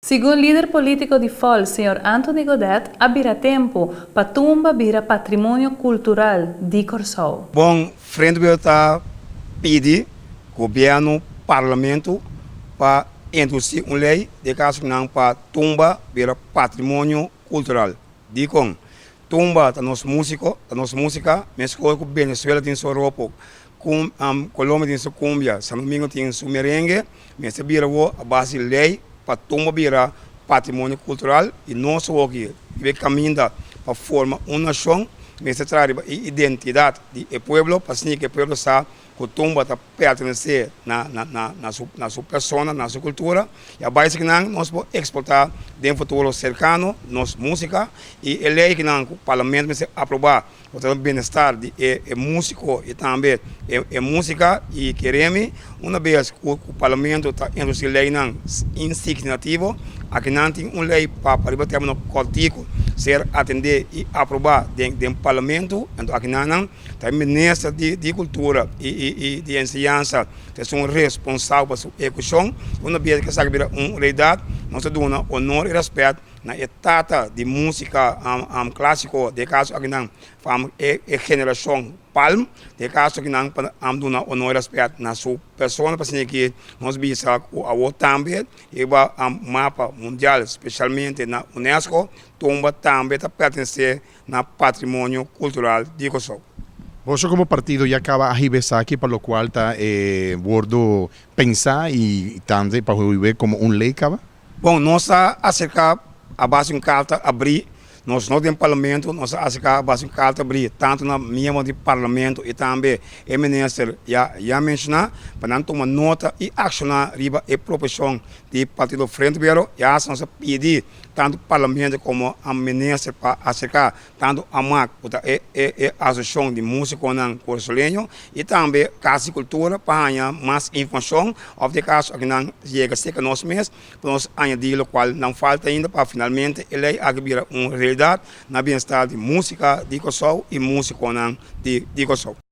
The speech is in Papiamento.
Segun lider polítiko di FOL, señor Anthony Godett, a bira tempu pa tumba bira patrimonio kultural di Kòrsou. Bon, Frente Pueblo ta pidi gobièrnu, parlamento pa introdusí un lei den kaso ku nan pa tumba bira patrimonio kultural. Dikon? Tumba ta nos músiko, ta nos músika, meskos ku Venezuela tin su ropo, Colombia tin su cumbia, San Domingo tin su merengue, mester bira awor a base di ley pa tumba bira patrimonio cultural y nos awor aki riba e caminda pa forma un nacion mester traha riba e identidad di e pueblo pa asina e pueblo sa cu tumba ta pertenece na su persona, na su cultura y a base di kinan nos por exporta den futuro cercano nos musica y e ley kinan cu parlamento mester aproba. Bo ta bienestar di e músiko i tambe e músika i kere mi una bes ku parlamento ta introdusí leinan insignativo akinan tin un lei pa riba término kòrtiku ser atendé i aprobá den parlamento anto akinan nan ta e minister di kultura i di enseñansa ta esun responsabel pa su ehekushon una bes ku esaki bira un realidat nos ta duna honor i rèspèt Na e tata di músika klásiko, den e kaso akinan e generashon Palm, den e kaso akinan pa duna honor i rèspèt na su persona pa siña ki nos bisa ku awor tambe riba mapa mundial spesialmente na UNESCO tumba tambe ta pertenesé na patrimonio kultural di Kòrsou. Boso komo partido ya kaba a hiba esaki pa lokual ta e wordo pensá i tambe pa hiba komo un lei kaba? Bon, nos a aserká a base di un karta abrí, nos no den parlamento, nos a aserká a base di un karta abrí tantu na miembro di parlamento i tambe e minister ya ya menshoná pa nan tuma nota i akshoná riba e proposishon di Partido Frente Obrero. I hasta nos a pidi tantu parlamento komo a minister pa aserká tantu AMAC ku ta e e asosiashon di músikonan kurasoleño i tambe Kas di Kultura pa haña mas informashon òf den kaso aki nan yega serka nos mes pa nos añadí lokual nan falta ainda pa finalmente e lei aki bira un realidat na bienestar di músika di Kòrsou i músikonan di Kòrsou.